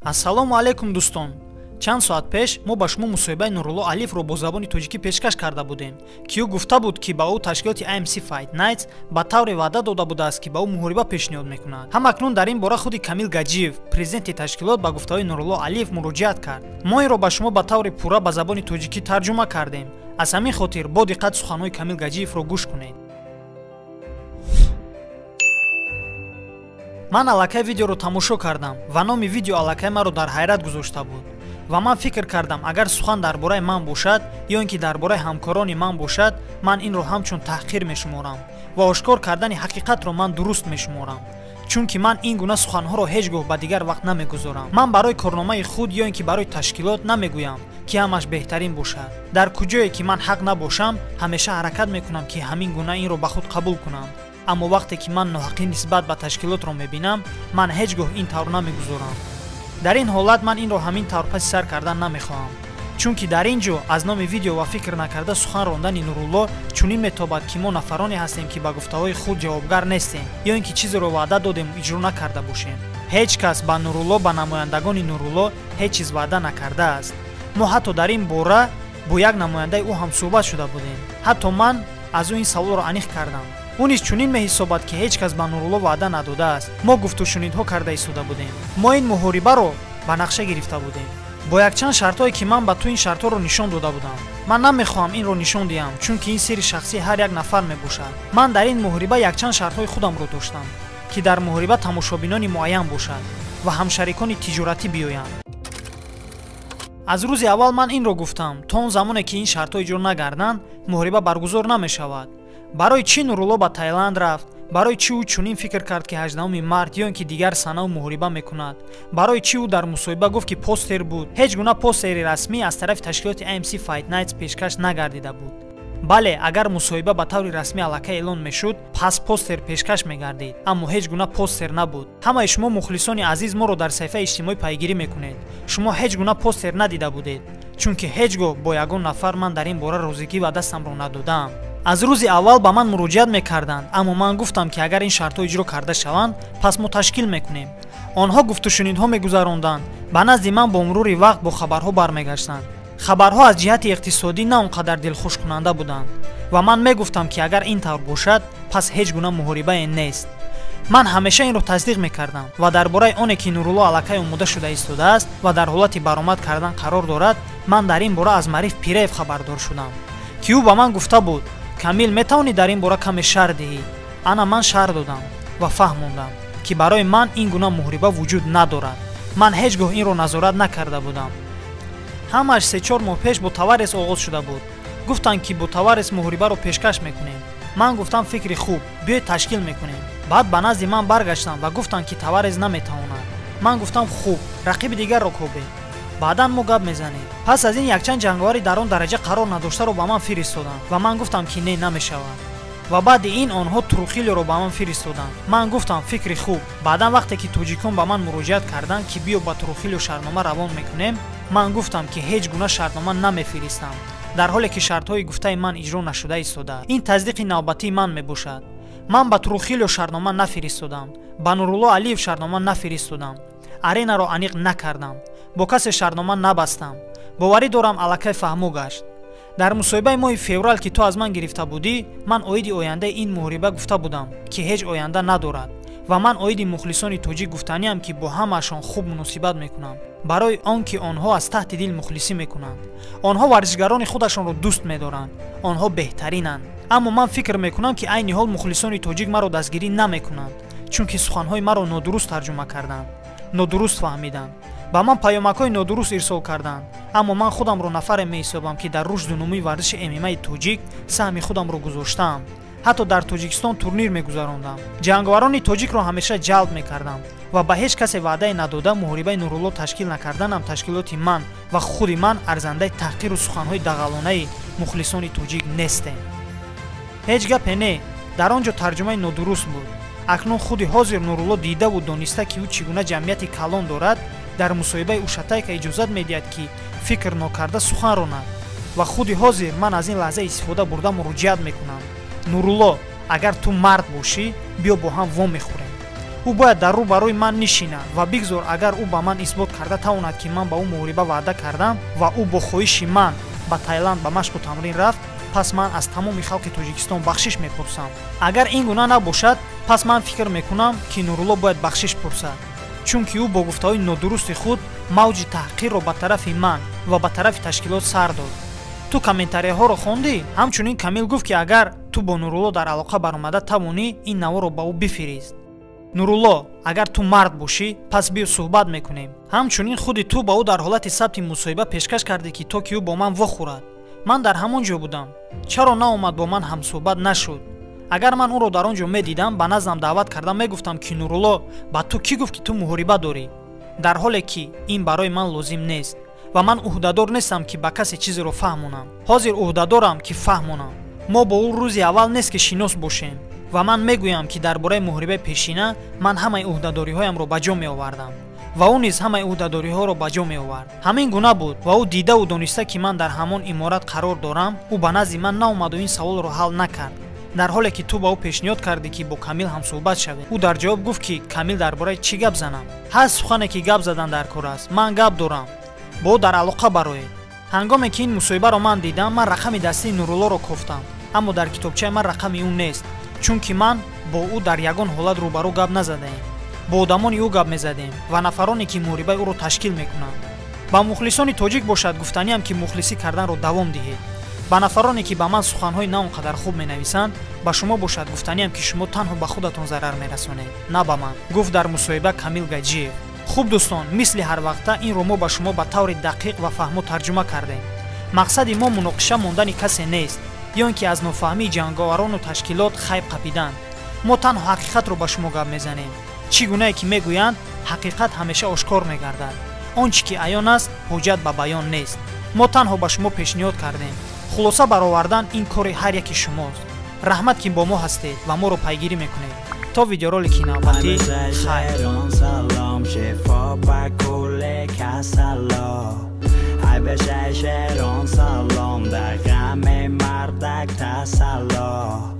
Ассалому алайкум дӯстон. Чанд соат пеш мо ба шумо мусоҳибаи Нурулло Алиевро бо забони тоҷикӣ пешкаш карда будем, ки ӯ гуфта буд, ки ба ӯ ташкилоти AMC Fight Nights ба тавре ваъда дода будааст, ки ба ӯ муҳориба пешниҳод мекунад. Ҳам акнун дар ин бора худи Камил Гаҷиев, президенти ташкилот, ба гуфтаҳои Нурулло Алиев муроҷиат кард. Мо инро ба шумо ба таври пурра ба забони тоҷикӣ тарҷума кардем. Аз ҳамин хотир бо диққат суханҳои Камил Гаҷиевро гӯш кунед. Ман аллакай видеоро тамошо кардам ва номи видео аллакай маро дар ҳайрат гузошта буд. Ва ман фикр кардам, агар сухан дар бораи ман бошад ё ин ки дар бораи ҳамкорони ман бошад, ман инро ҳамчун таҳқир мешуморам ва ошкор кардани ҳақиқатро ман дуруст мешуморам, чунки ман ин гуна суханҳоро ҳеҷ гоҳ ба дигар вақт намегузорам. Ман барои корномаи худ ё ин ки барои ташкилот намегӯям, ки ҳамаш беҳтарин бошад. Дар куҷое ки ман ҳақ набошам, ҳамеша ҳаракат мекунам, ки ҳамин гуна инро ба худ қабул кунам. Аммо вақте ки ман ноҳақӣ нисбат ба ташкилотро мебинам, ман ҳеҷ гоҳ ин тавр намегузорам. Дар ин ҳолат ман инро ҳамин тавр паси сар кардан намехоҳам, чунки дар ин ҷо аз номи видео ва фикр накарда сухан рондани Нурулло чунин метобад, ки мо нафароне ҳастем, ки ба гуфтаҳои худ ҷавобгар нестем ё ин ки чизеро ваъда додем иҷро накарда бошем. Ҳеҷ кас ба Нурулло, ба намояндагони Нурулло ҳеҷ чиз ваъда накардааст. Мо ҳатто дар ин бора бо як намояндаи ӯ ҳам суҳбат шуда будем. Ҳатто ман аз ӯ ин саволро аниқ кардам. Ӯ низ чунин меҳисобад, ки ҳеҷ кас ба Нурулло ваъда надодааст. Мо гуфтушунидҳо карда истода будем. Мо ин муҳорибаро ба нақша гирифта будем бо якчанд шартҳое, ки ман ба ту ин шартҳоро нишон дода будам. Ман намехоҳам инро нишон диҳам, чунки ин сирри шахсии ҳар як нафар мебошад. Ман дар ин муҳориба якчанд шартҳои худамро доштам, ки дар муҳориба тамошобинони муайян бошад ва ҳамшарикони тиҷоратӣ биёянд. Аз рӯзи аввал ман инро гуфтам, то он замоне ки ин шартҳо иҷро нагарданд, муҳориба баргузор намешавад. Барои чӣ Нурулло ба Таиланд рафт? Барои чӣ ӯ чунин фикр кард, ки 18 март ё ин ки дигар санау муҳориба мекунад? Барои чӣ ӯ дар мусоҳиба гуфт, ки постер буд? Ҳеҷ гуна постери расмӣ аз тарафи ташкилоти AMC Fight Nights пешкаш нагардида буд. Бале, агар мусоҳиба ба таври расмӣ аллакай эълон мешуд, пас постер пешкаш мегардид, аммо ҳеҷ гуна постер набуд. Ҳамаи шумо мухлисони азиз моро дар саҳифаи иҷтимоӣ пайгирӣ мекунед. Шумо ҳеҷ гуна постер надида будед, чунки ҳеҷ гоҳ бо ягон нафар ман дар ин бора розигӣ ва дастамро надодаам. Аз рӯзи аввал ба ман муроҷиат мекарданд, аммо ман гуфтам, ки агар ин шартҳо иҷро карда шаванд, пас мо ташкил мекунем. Онҳо гуфтушунидҳо мегузаронданд, ба назди ман бо мурури вақт бо хабарҳо бармегаштанд. Хабарҳо аз ҷиҳати иқтисодӣ на он қадар дилхушкунанда буданд ва ман мегуфтам, ки агар ин тавр бошад, пас ҳеҷ гуна муҳорибае нест. Ман ҳамеша инро тасдиқ мекардам ва дар бораи оне ки Нурулло аллакай омода шуда истодааст ва дар ҳолати баромад кардан қарор дорад, ман дар ин бора аз Мариф Пиреев хабардор шудам, ки ӯ ба ман гуфта буд: Камил, метавонӣ дар ин бора каме шарҳ диҳӣ? Ана ман шарҳ додам ва фаҳмондам, ки барои ман ин гуна муҳориба вуҷуд надорад. Ман ҳеҷ гоҳ инро назорат накарда будам. Ҳамааш 3-4 моҳ пеш бо Таварес оғоз шуда буд. Гуфтанд, ки бо Таварес муҳорибаро пешкаш мекунем. Ман гуфтам: фикри хуб, биёед ташкил мекунем. Баъд ба назди ман баргаштанд ва гуфтанд, ки Таварес наметавонад. Ман гуфтам: хуб, рақиби дигарро кобед, баъдан мо гап мезанем. Пас аз ин якчанд ҷанговари дар он дараҷа қарор надоштаро ба ман фиристоданд ва ман гуфтам, ки не, намешавад. Ва баъди ин онҳо Трухилиоро ба ман фиристоданд. Ман гуфтам: фикри хуб. Баъдан вақте ки тоҷикон ба ман муроҷиат карданд, ки биё ба Трухилио шартнома равон мекунем, ман гуфтам, ки ҳеҷ гуна шартнома намефиристам, дар ҳоле ки шартҳои гуфтаи ман иҷро нашуда истодааст. Ин тасдиқи навбатии ман мебошад. Ман ба Трухилио шартнома нафиристодам, ба Нурулло Алиев шартнома нафиристодам, аренаро аниқ накардам, бо касе шартнома набастам. Боварӣ дорам, аллакай фаҳмо гашт. Дар мусоҳибаи моҳи феврал, ки ту аз ман гирифта будӣ, ман оиди ояндаи ин муҳориба гуфта будам, ки ҳеҷ оянда надорад ва ман оиди мухлисони тоҷик гуфтаниам, ки бо ҳамаашон хуб муносибат мекунам, барои он ки онҳо аз таҳти дил мухлисӣ мекунанд. Онҳо варзишгарони худашонро дӯст медоранд, онҳо беҳтаринанд. Аммо ман фикр мекунам, ки айни ҳол мухлисони тоҷик маро дастгирӣ намекунанд, чунки суханҳои маро нодуруст тарҷума карданд, нодуруст фаҳмиданд, ба ман паёмакҳои нодуруст ирсол карданд. Аммо ман худамро нафаре меҳисобам, ки дар рушду нумӯи варзиши ММАи тоҷик саҳми худамро гузоштаам. Ҳатто дар Тоҷикистон турнир мегузарондам. Ҷанговарони тоҷикро ҳамеша ҷалб мекардам ва ба ҳеҷ касе ваъдае надода муҳорибаи Нурулло ташкил накарданам ташкилоти ман ва худи ман арзандаи таҳқиру суханҳои дағалонаи мухлисони тоҷик нестем. Ҳеҷ гапе не, дар он ҷо тарҷумаи нодуруст буд. Акнун худи ҳозир Нурулло дидаву дониста, ки ӯ чӣ гуна ҷамъияти калон дорад, дар мусоҳибаи ӯ Шатайка иҷозат медиҳад, ки фикр нокарда сухан ронад. Ва худи ҳозир ман аз ин лаҳза истифода бурда муроҷиат мекунам. Нурулло, агар ту мард бошӣ, биё бо ҳам вом мехӯрем. Ӯ Ӯ бояд дар рӯ барои ман нишинад ва бигзор агар ӯ ба ман исбот карда тавонад, ки ман ба ӯ муҳориба ваъда кардам ва ӯ бо хоҳиши ман ба Таиланд ба машқу тамрин рафт, пас ман аз тамоми халқи Тоҷикистон бахшиш мепурсам. Агар ин гуна набошад, пас ман фикр мекунам, ки Нурулло бояд бахшиш пурсад, чунки ӯ бо гуфтаҳои нодурусти худ мавҷи таҳқирро ба тарафи ман ва ба тарафи ташкилот сар дод. Ту комментарияҳоро хондӣ? Ҳамчунин Камил гуфт, ки агар ту бо Нурулло дар алоқа баромада тавонӣ, ин наворро ба ӯ бифирист. Нурулло, агар ту мард бошӣ, пас биё суҳбат мекунем. Ҳамчунин худи ту ба ӯ дар ҳолати сабти мусоҳиба пешкаш кардӣ, ки то ки ӯ бо ман вохӯрад. Ман дар ҳамон ҷо будам. Чаро наомад, бо ман ҳамсуҳбат нашуд? Агар ман ӯро дар он ҷо медидам, ба наздам даъват карда мегуфтам, ки Нурулло, ба ту кӣ гуфт, ки ту муҳориба дорӣ? Дар ҳоле ки ин барои ман лозим нест ва ман ӯҳдадор нестам, ки ба касе чизеро фаҳмонам. Ҳозир ӯҳдадорам, ки фаҳмонам. Мо бо ӯ рӯзи аввал нест, ки шинос бошем, ва ман мегӯям, ки дар бораи муҳорибаи пешина ман ҳамаи ӯҳдадориҳоямро ба ҷо меовардам ва ӯ низ ҳамаи ӯҳдадориҳоро ба ҷо меовард. Ҳамин гуна буд ва ӯ дидаву дониста, ки ман дар ҳамон иморат қарор дорам, ӯ ба назди ман наомаду ин саволро ҳал накард. Дар ҳоле ки ту ба ӯ пешниҳод кардӣ, ки бо Камил ҳамсуҳбат шавед, ӯ дар ҷавоб гуфт, ки Камил дар бораи чӣ гап занам? Ҳаст сухане, ки гап задан дар кор аст. Ман гап дорам. Бо ӯ дар алоқа бароед. Ҳангоме ки ин мусоҳибаро ман дидам, ман рақами дастии Нуруллоро кофтам, аммо дар китобчаи ман рақами ӯ нест, чунки ман бо ӯ дар ягон ҳолат рӯбарӯ гап назадаем. Бо одамони ӯ гап мезадем ва нафароне, ки муҳорибаи ӯро ташкил мекунанд. Ба мухлисони тоҷик бошад гуфтаниам, ки мухлисӣ карданро давом диҳед. Ба нафароне, ки ба ман суханҳои на он қадар хуб менависанд, ба шумо бошад гуфтаниам, ки шумо танҳо ба худатон зарар мерасонед, на ба ман, гуфт дар мусоҳиба Камил Гаҷиев. Хуб дӯстон, мисли ҳар вақта инро мо ба шумо ба таври дақиқ ва фаҳмо тарҷума кардем. Мақсади мо муноқиша мондани касе нест ё ин ки аз нофаҳмии ҷанговарону ташкилот хайб қапидан. Мо танҳо ҳақиқатро ба шумо гап мезанем. Чӣ гунае ки мегӯянд, ҳақиқат ҳамеша ошкор мегардад. Он чӣ ки аён аст, ҳуҷҷат ба баён нест. Мо танҳо ба шумо пешниҳод кардем. Хулоса баровардан ин кори ҳар яки шумост. Раҳмат, ки бо мо ҳастед ва моро пайгирӣ мекунед. То видеоролики навбатӣ, хайр. Салом дар ғами мардак тасалло.